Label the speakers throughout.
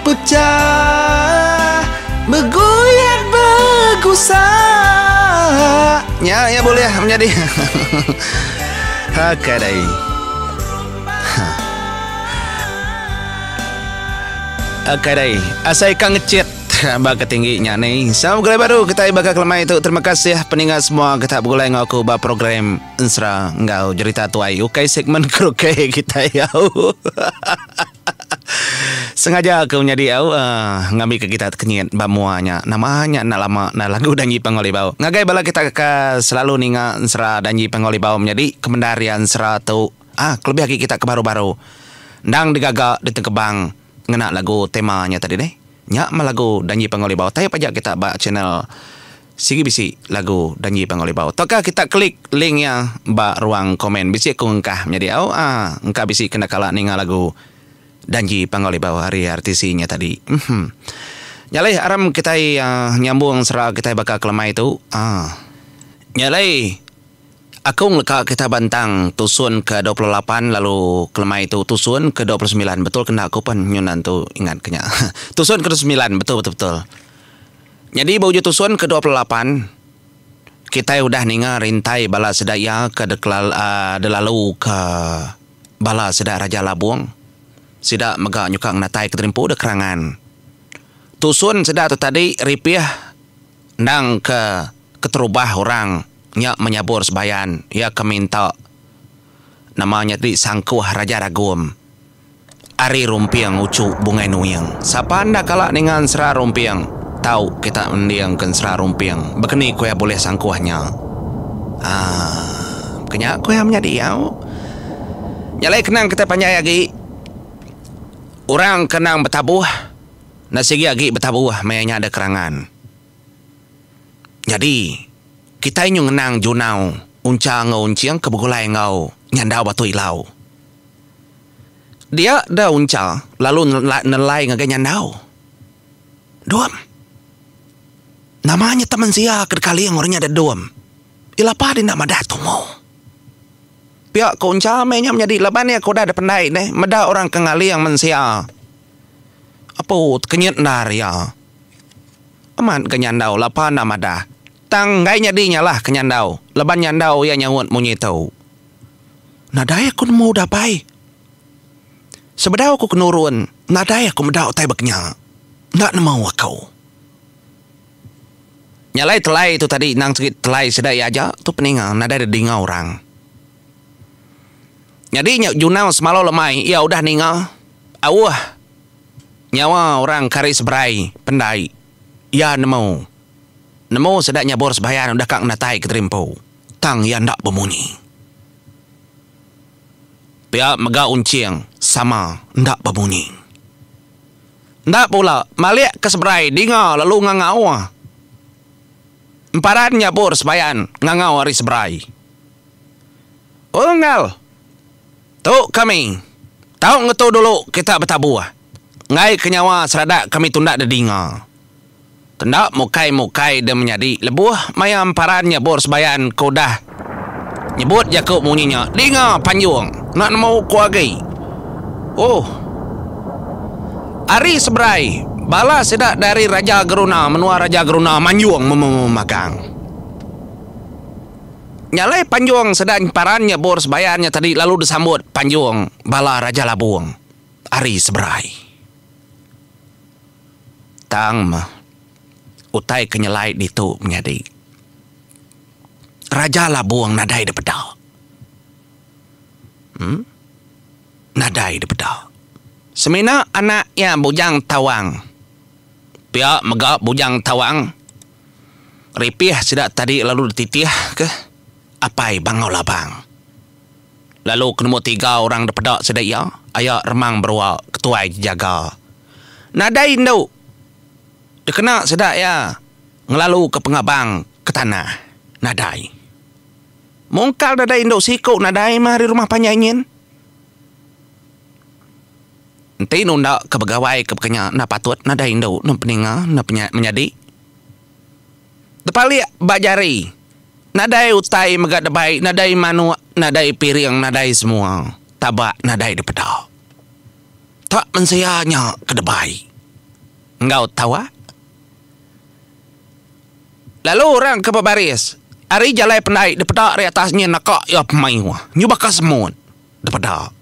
Speaker 1: Pecah Begoyak begusak Nya ya boleh menyadi Oke dai Oke dai Asai ka ngecit Ba ke tinggi nya ni Sama begulai baru kitai baka kelemai tu Terima kasih peninga semua kita begulai enggau aku ba program Ensera enggau Jerita Tuai Ukai segmen karaoke kitai au. Sengaja aku menyadi au uh, ngambi ke kita tekenyit ba mua nya. Nama nya enda lama enda lagu Danji Panggau Libau. Ngagai bala kita ke selalu ninga ensera Danji Panggau Libau menyadi kemendar iya ensera tu ah kelebih agi kita ke baru-baru endang digaga ditengkebang ngena lagu tema nya tadi deh. Nya meh lagu Danji Panggau Libau. Taip aja kita ba channel sigi bisi lagu Danji Panggau Libau. Tauka kita klik link iya ba ruang komen. Bisi aku ngengkah menyadi au aaa engka bisi kena kala ninga lagu Danji Panggau Libau ari RTC nya tadi. Uhmm. Nya alai aram kitai aaa nyambung sera kitai baka kelemai tu aaa. Nya alai. Aku ngeleka kita bantang tusun ke 28 lalu kelemai tu tusun ke 29 betul ke enda aku pen nyunan tu ingat ke nya. Tusun ke 29 betul betul betul. Nyadi ba ujung tusun ke 28 kitai udah ninga rintai bala sida iya ke delalu ke bala sida Raja Labung. Sida mega nyuka ngenatai ke terimpu da kerangan. Tusun sida tu tadi ripih endang ke Keterubah orang nya menyabur sebayan iya ke minta nama nya ti sangkuh Raja Ragum ari Rumping uchu Bungai Nuing. Sapa enda kala ninga ensera Rumping tau kita mending ke ensera Rumping bekeni ku iya bulih sangkuh nya. Aaa ke nya ku iya menyadi au. Nya alai kenang kitai panjai agi orang ke endang betabuh enda sigi agi betabuh maya nya ada kerangan. Nyadi, kitai nyu ngenang Junau, Uncha enggau Unching ke begulai enggau Nyandau Batu Ilau. Dia da Uncha lalu nelai ngagai Nyandau. Dom. Nama nya tak mensia ke dekaling orang nya da Dom. Ila pa deh enda madah tumu. Pia ku Uncha meh nya menyadi laban iya ke udah dependai deh meda orang ke ngaling mensia. Apu tekenyit endar iya. Amat ga Nyandau lapa enda madah. Tang enggai nyadi nyalah ke Nyandau laban Nyandau iya nyaut munyi tu. Nadai aku nemu udah pai. Sebedau aku ke nurun nadai aku meda utai baka nya. Enda nemu aku. Nya alai telai tu tadi endang sigi telai sida iya aja tu peninga nadai didinga orang. Nyadi nya Junau semalau lemai iya udah ninga auh. Nyawa orang ke ari seberai pendai iya nemu. Nemu sida nyabur sebayan udah ka ngenatai ke terimpu tang iya enda bemunyi. Pia mega Unching sama enda bemunyi. Enda pula malik ke seberai dinga lalu ngangau. Emparan nyabur sebayan ngangau ari seberai. Unggal! Tu kami. Tau ngetu dulu kita betabuh. Enggai ke nyawa seradak kami tunda dedinga. Kenda mukai-mukai deh menyadi lebuh maya emparan nyebur sebayan ke udah nyebut jaku munyi nya dinga panjung enda nemu ku agi. Ohh. Ari seberai bala sida dari Raja Geruna menua Raja Geruna manjung memagang. Nya alai panjung sida emparan nyebur sebayan nya tadi lalu disambut panjung bala Raja Labung ari seberai. Tang meh utai ke nyelai ditu menyadi. Raja Labung nadai dipeda. Em nadai dipeda. Semina anak iya Bujang Tawang. Pia mega Bujang Tawang. Ripih sida tadi lalu dititih ke Apai Bangau Labang. Lalu ke nombor tiga orang dipeda sida iya, aya Remang Berua ketuai jejaga. Nadai indu dikena sida iya ngelalu ke pengabang ke tanah. Nadai. Mungkal nadai indu siku nadai mah ari rumah panjai nyin. Enti nunda ke begawai ke baka nya enda patut nadai indu ne peninga ne menyadi. Tepalik ba jari. Nadai utai mega debai, nadai manuk, nadai piring, nadai semua. Tabak nadai dipeda. Tak mensia nya ke debai. Enggau tawa. Lalu orang ke bebaris ari jalai pendai dipeda ari atas nyin naka iya pemayuh nyu baka semut dipeda.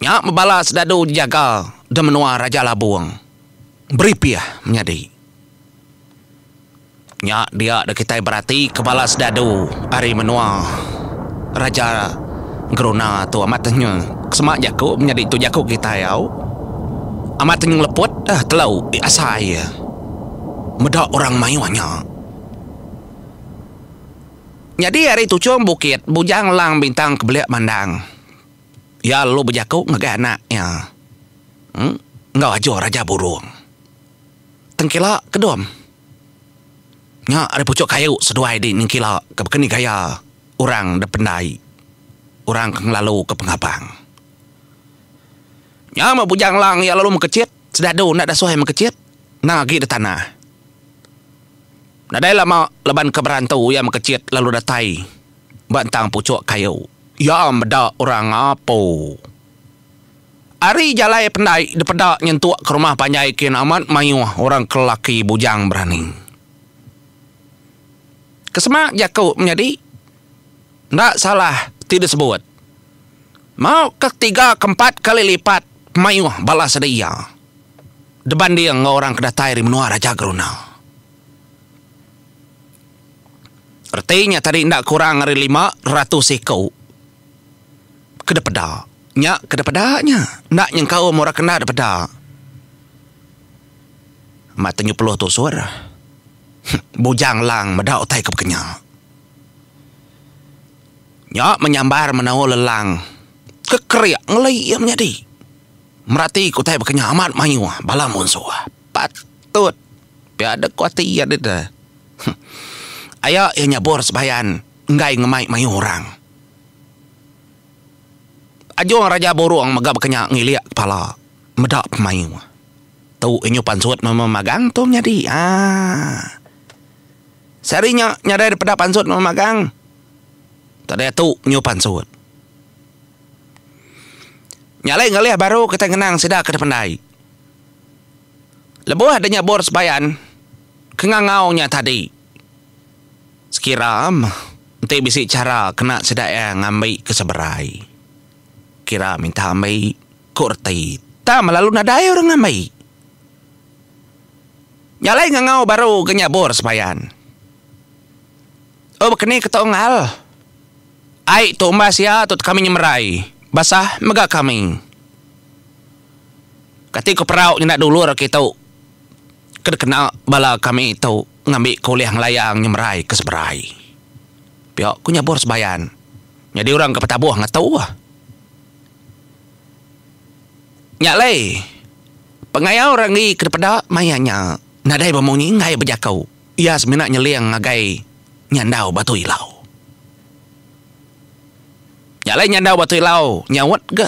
Speaker 1: Nya bebala sedadu jejaga de menua Raja Labung beripih menyadi. Nya dia da kitai berati ke bala sedadu ari menua Raja Geruna tu amat nyu sema jaku menyadi tu jaku kitai au. Amat nyu leput eh telu asai iya meda orang mayuh nya. Nyadi ari tuchung bukit Bujang Lang Bintang Kebelik Mandang iya lalu bejaku ngagai anak iya enggau ajuh Raja Burung. Tengkila kedom. Nya ari puchuk kayu seduai di nengkila ke bekeni gaya orang da pendai orang ke ngelalu ke pengabang. Nya meh Bujang Lang iya lalu mekechit sedadu enda dasuh iya mekechit endang agi da tanah. Nadai lama laban ke berantu iya mekechit lalu datai ba entang puchuk kayu. Iya meda orang apo. Ari jalai pendai dipeda nyentuk ke rumah panjai kin amat mayuh orang ke lelaki bujang berani. Kesema jaku menyadi enda salah ti disebut. Mau ke tiga ke empat kali lipat mayuh bala sida iya dibanding enggau orang ke datai ari menua Raja Geruna. Reti nya tadi enda kurang ari 500 iku. Ke dipeda. Nya ke dipeda nya. Enda nyengkaum orang ke enda dipeda. Amat tenyu peluh tusur. Bujang Lang meda utai ke baka nya. Nya menyambar menaul lelang ke kerik ngeli iya menyadi. Merati ke utai baka nya amat mayuh bala munsuh. Patut pia dek ku ati iya deh. Aya iya nyabur sebayan enggai ngemai mayuh orang. Ajung Raja Burung mega baka nya ngilik kepala meda pemayuh. Tu inyu pansut memagang tu menyadi aaa. Sehari nya nyadai dipeda pansut memagang. Tadi atu nyu pansut. Nya alai ngalih baru kitai ngenang sida ke dipendai. Lebuh deh nyabur sebayan ke ngangau nya tadi. Sekira meh enti bisi chara kena sida iya ngambi ke seberai. Kira minta ambi, ku reti tang lalu nadai orang ngambi. Nya alai ngangau baru ga nyabur sebayan. Oh bekeni ke tu engal. Ai tu umbas iya tu kami nyemerai, basah mega kami. Kati ku perau nyenda dulur kitu ke dikena bala kami tu ngambi ke ulih ngelayang nyemerai ke seberai. Pia ku nyabur sebayan nyadi orang ke betabuh ngetu. Nya alai pengayau Ranggi ke dipeda maya nya nadai bemunyi enggai bejaku iya semina nyeling ngagai Nyandau Batu Ilau. Nya alai Nyandau Batu Ilau nyaut ga.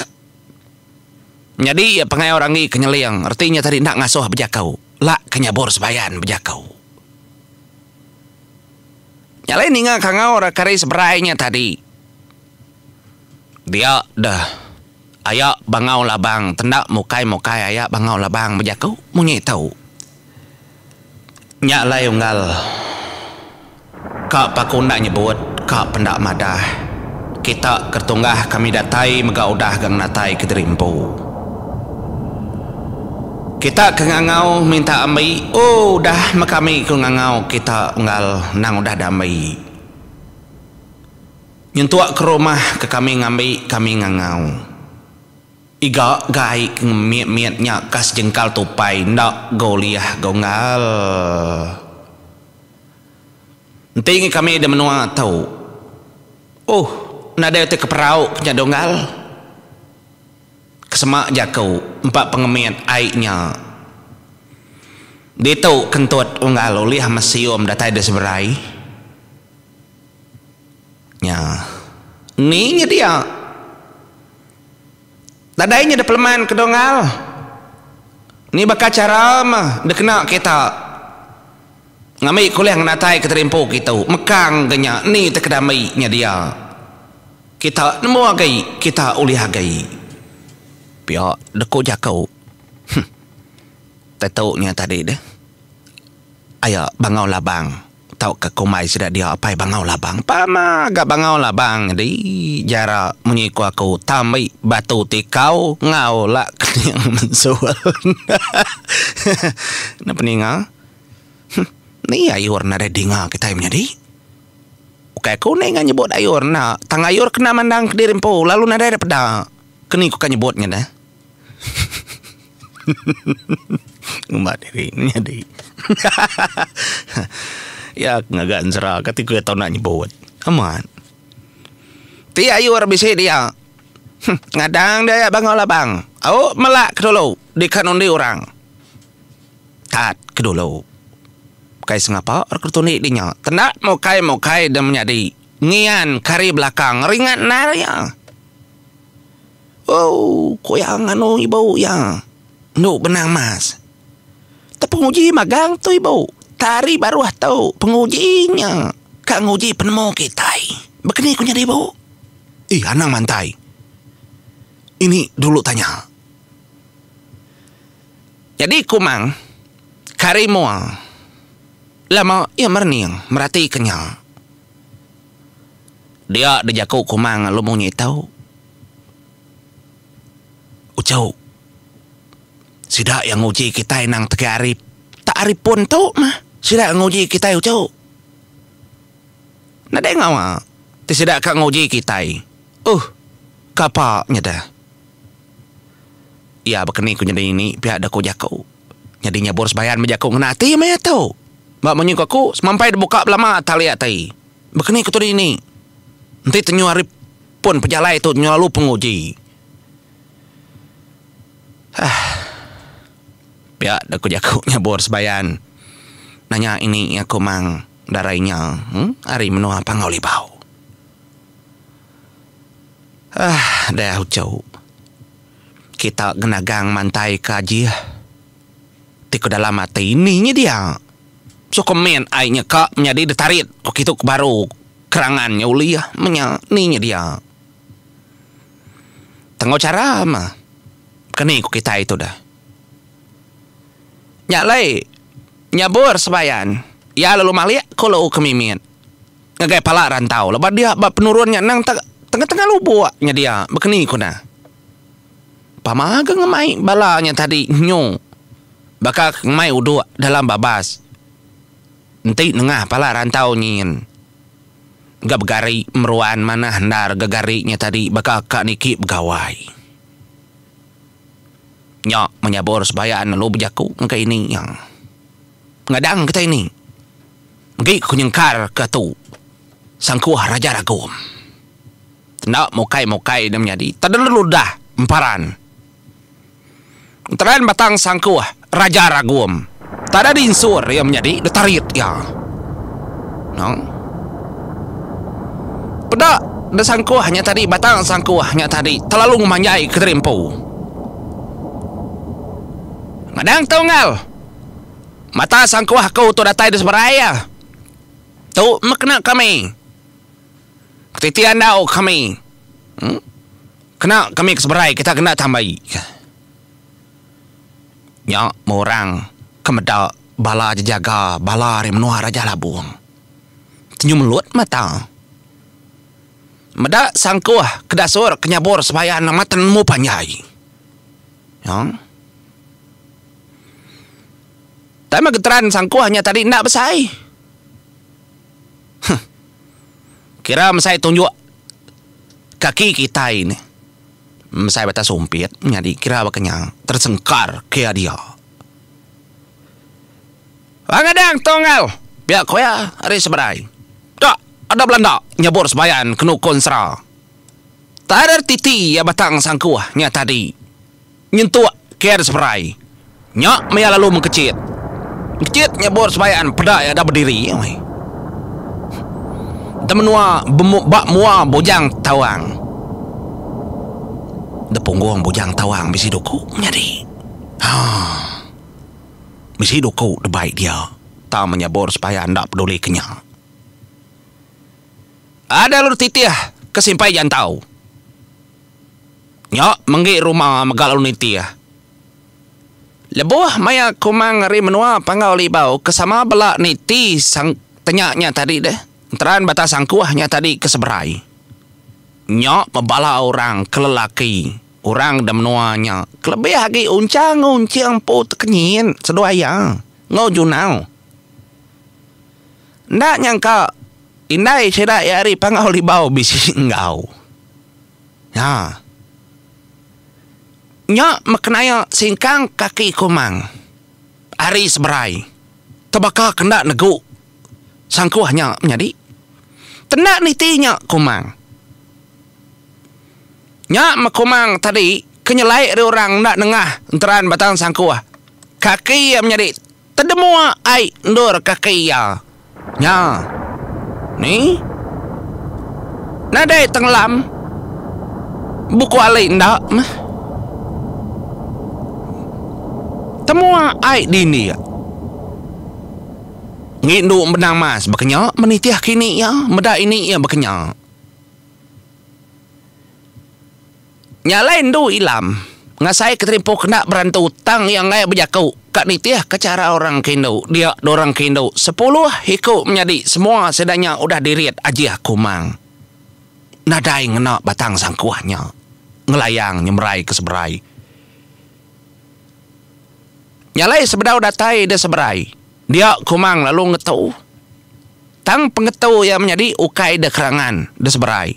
Speaker 1: Nyadi iya pengayau Ranggi ke nyeling reti nya tadi enda ngasuh bejaku la ke nyabur sebayan bejaku. Nya alai ninga kangau ra kari seberai nya tadi. Dia deh aya Bangau Labang tenda mukai mukai aya Bangau Labang bejaku munyi tu. Nya alai unggal. Ka paku enda nyebut, ka penda madah. Kita ke tunggah kami datai mega udah ga ngenatai kediri empu. Kita ke ngangau minta ambi, ooh udah meh kami ke ngangau kita unggal endang udah diambi. Nyentuk ke rumah ke kami ngambi kami ngangau. Iga ga ai ke ngemit-mit nya ka sejengkal tupai enda ga ulih ga unggal. Enti ngi kami di menua tu, oh nadai utai ke perau ke nya dunggal. Kesema jaku empa pengemit ai nya. Ditu kentut unggal ulih mesium datai di seberai. Nya. Ni nya dia. Nadai nya dipeleman ke donggal. Ni baka chara meh dikena kita ngambi ke ulih ngenatai ke terimpu kitu mekang ga nya ni te kedambi nya dia. Kita nemu agi kita ulih agi. Pia deku jaku. Huh. Tetu nya tadi deh. Aya Bangau Labang tauka kumbai sida dia apai Bangau Labang. Pama ga Bangau Labang nyadi jara munyi ku aku tambi batu tikau enggau la kening mensul. Enda peninga. Huh ni ayur nadai dinga kitai menyadi. Ukai aku ninga nyebut ayur enda tang ayur kena mandang kediri empu lalu nadai da peda. Keni ku ka nyebut nya deh. Ngumba diri nyadi. Iya ke ngaga ensera kati ku iya tau enda nyebut. Amat. Ti ayur bisi dia. Huh ngadang dia aya bangau labang. Au mela ke dulu deka nundi orang. Tat ke dulu. Kai sengapa orang ke tundi di nya. Tenda mukai mukai deh menyadi ngian ke ari belakang ringat endar iya. Oh, ku iya nganu ibu iya. Endu benang mas. Te penguji magang tu ibu. Tari baruh tu penguji nya. Ka nguji penemu kitai. Baka ni ku nyadi ibu? Ih anang mantai. Ini dulu tanya. Nyadi Kumang kari mua lama iya merening meratika nya. Dia deh jaku Kumang lalu munyi tu. Uchu. Sida iya nguji kitai nang tegi hari tak hari pun tu mah. Sida nguji kitai uchu. Nadai ngawa ti sida ka nguji kitai. Uhh kapa nya deh. Iya baka ni ku nyadi ini pia deh ku jaku. Nyadi nyabur sebayan bejaku ngena ati meh tu. Ba munyi ku aku semampai dibuka belama tali ati. Baka ni ku tudi ini. Enti tenyu ari pun pejalai tu tenyu lalu penguji. Hah. Pia da ku jaku nyabur sebayan. Nanya ini aku mang darai nya ari menua Panggau Libau. Hah deh uchu. Kita ngenagang mantai ke ajih. Ti ku dalam ati ni nya dia. So komen ai nya ka menyadi ditarit ko kitu ke baru kerangan nya ulih menya ni nya dia. Tang enggau chara mah keni ku kitai tu dah. Nya alai nyabur sebayan iya lalu malik ku lu ke mimit ngagai pala rantau laban dia ba penurun nya endang tengah-tengah lubuk nya dia bekeni ku nah. Pama ga ngemai bala nya tadi nyu baka ke ngemai uduk dalam babas. Enti nengah pala rantau nyin ga begari meruan manah endar ga gari nya tadi baka ka niki begawai. Nya menyabur sebayan lalu bejaku ngagai ini iya. Ngadang kitai ini megi ku nyengkar ke tu sangkuh Raja Ragum. Enda mukai-mukai ne menyadi tedeludah emparan. Enteran batang sangkuh Raja Ragum. Tada dinsur iya menyadi ditarit iya. No. Peda da sangkuh nya tadi batang sangkuh nya tadi telalu ngemanjai kediri empu. Ngadang tu enggau. Mata sangkuh aku tu datai di seberai iya. Tu meh kena kami. Ketiti andau kami. Em. Kena kami ke seberai kita kena tambai. Nya meh orang ke meda bala jejaga bala ari menua Raja Labung. Tenyu melut mata. Meda sangkuh ke dasur ke nyabur sebayan amat nemu panjai. Nya. Tai meh geteran sangkuh nya tadi enda besai. Huh. Kira mesai tunjuk kaki kitai ne. Mesai batas sumpit nyadi kira baka nya tersengkar ke dia. Wang adang tunggal pia ku iya ari seberai. Ka ada belanda nyebur sebayan kenu ko ensera. Tarer titi iya batang sangkuh nya tadi. Nyentuk ke seberai. Nya meh iya lalu mengkechit. Mengkechit nyebur sebayan peda iya da bediri meh. Da menua ba mua Bujang Tawang. Da punggung Bujang Tawang bisi duku menyadi. Haa. Bisi duku da bai dia. Tang menyebur sebayan enda peduli ke nya. Ada lalu titih ke simpai jantau. Nya menggi rumah mega lalu nitih. Lebuh maya Kumang ari menua Panggau Libau ke sama bela niti sang tenya nya tadi deh, enteran batang sangkuh nya tadi ke seberai. Nya bebala orang ke lelaki, orang da menua nya kelebih agi Unchang Unching empu tekenyit seduai iya enggau Junau. Enda nyangka indai sida iya ari Panggau Libau bisi enggau. Nya. Nya mekenaya singkang kaki Kumang ari seberai tebaka ke enda negu sangkuh nya menyadi. Tenda niti nya Kumang. Nya meh Kumang tadi ke nyelai ari orang enda nengah enteran batang sangkuh kaki iya menyadi. Tedemua ai endur kaki iya. Nya. Ni. Nadai tenglam. Buku ali enda meh. Temua ai dindik. Ngi endu benang mas bekenya menitih ke ini iya meda ini iya bekenya. Nya alai endu Ilam ngasai ke terimpu kena berantu tang iya enggai bejaku ka nitih ke chara orang ke indu dia orang ke indu sepuluh iku menyadi semua sida nya udah dirit ajih Kumang. Nadai ngena batang sangkuh nya ngelayang nyemerai ke seberai. Nya alai sebedau datai di seberai dia Kumang lalu ngetu. Tang pengetu iya menyadi ukai de kerangan di seberai.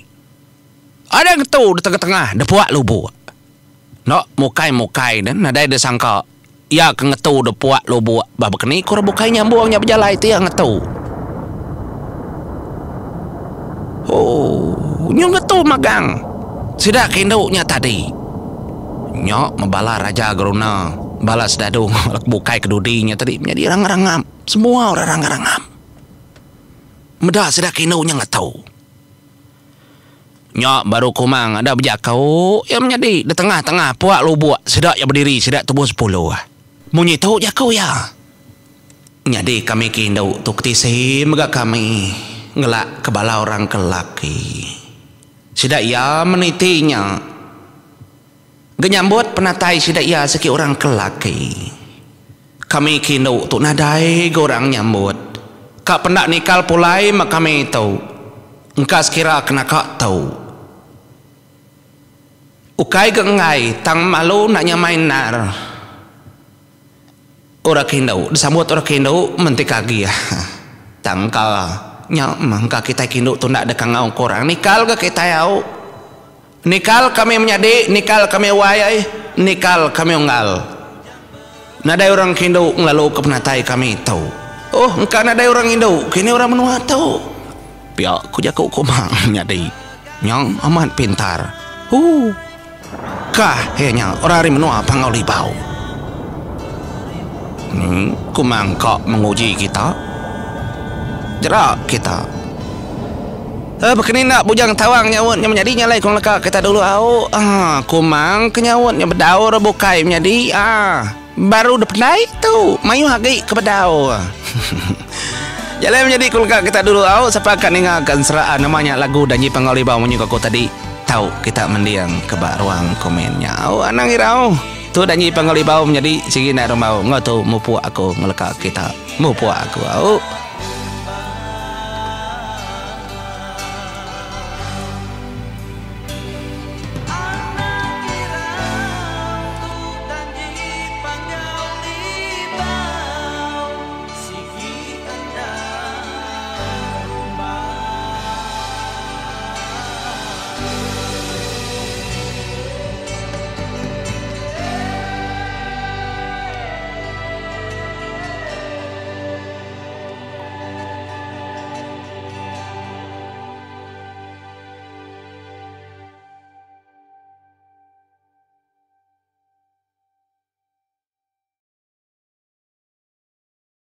Speaker 1: Ada ngetu de tengah-tengah de puak lubuk. Enda mukai-mukai ne nadai de sangka iya ke ngetu de puak lubuk bah bekeni ku orang bukai nyambung nya bejalai ti iya ngetu. Ooh nyu ngetu magang sida ke indu nya tadi. Nya meh bala raja geruna bala sedadu enggau bala ke bukai ke dudi nya tadi menyadi rangap-rangap semua orang rangap-rangap meda sida ke indu nya ngetu. Nya baru Kumang ada bejaku iya menyadi di tengah-tengah puak lubuk sida iya bediri sida tubuh sepuluh. Munyi tu jaku iya. Nyadi kami ke indu tu ketisi mega kami ngelak ke bala orang ke lelaki. Sida iya meniti nya. Ga nyambut penatai sida iya sigi orang ke laki. Kami ke indu tu nadai ga orang nyambut. Ka penda nikal pulai meh kami tu. Engka sekira ke naka tu. Ukai ga enggai tang malu enda nyamai endar. Orang ke indu disambut orang ke indu menti ke agih. Tang engka nya meh engka kitai ke indu tu enda deka enggau ke orang nikal ga kitai au. Nikal kami menyadi, nikal kami wai ai, nikal kami unggal. Nadai orang ke indu ngelalu ke penatai kami tu. Oh, engka nadai orang indu kini orang menua tu. Pia ku jaku Kumang menyadi. Nya amat pintar. Hoo. Kah iya nya orang ari menua Panggau Libau. Ni Kumang ka menguji kita. Jera kita. Eh baka ni enda Bujang Tawang nyaut nya menyadi nya alai ku ngeleka kita dulu au. Aaa Kumang ke nyaut nya bedau orang bukai menyadi aaa baru dependai tu mayuh agi ke bedau. Nya alai menyadi ku ngeleka kita dulu au sapa ka ninga ka ensera nama nya lagu Danji Panggau Libau munyi ku aku tadi tau kita mending ke ba ruang komen nya au anang irau. Tu Danji Panggau Libau menyadi sigi enda rembau enggau tu mupuk aku ngeleka kita mupuk aku au.